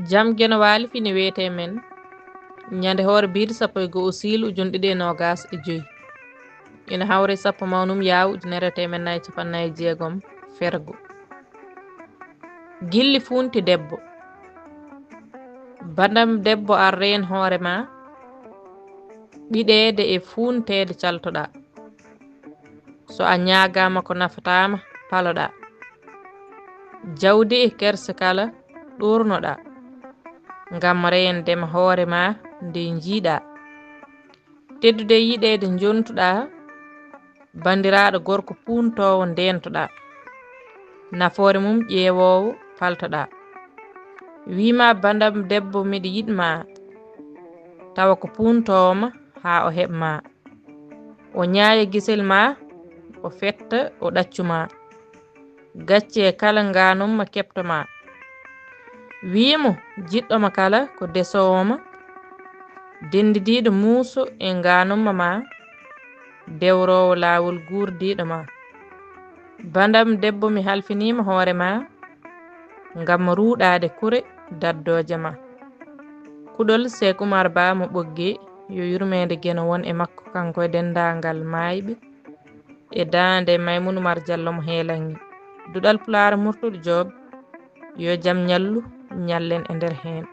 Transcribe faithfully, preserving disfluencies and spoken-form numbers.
Jam Geno Waali fini wiyetee men ñande hoore biiɗi sappo e goo osiil ujunɗiɗi e noogaas e joy. Ina hawre sappo mawnum yaawu ujunere teemen nayi capannayi jeegom fergo. Gilli fuunti debbo. Bandam debbo ar reen hoore ma ɓiɗeede e fuunteede caltoɗa. So a ñaagaama ko nafataama paloɗa. Jawdi e kerse kala ɗornoɗa. Ngam reendema hoore ma nde njiiɗa. Teddude yiɗeede njontuɗa. Banndiraaɗo gorko puuntoowo ndeentoɗa. Nafoore mum ƴeewoowo paltoɗa. Wiima bandam debbo miɗo yiɗ ma. Tawa ko puuntoowo ma haa o heɓ ma. O ñaaya gisel ma, o fetta o ɗaccu ma. Gacce kala ngaanum ma keɓto ma. Wiimo jiɗɗo ma kala ko desoowo ma. Denndidiiɗo muuso e ngaanum ma ma. Dewroowo laawol guurdiiɗo ma. Bandam debbo mi halfiniima hoore ma. Ngam ruuɗaade kure daddooje ma. Kuɗol Seek Umar Ba mo Ɓoggi, yo yurmeende Geno won e makko, kanko e denndaangal maayɓe e daande Maymun Umar Jallo mo Heelanŋe. Duɗal Pulaar Murtuɗo Joob, yo jam ñallu, ñallen e nder heen.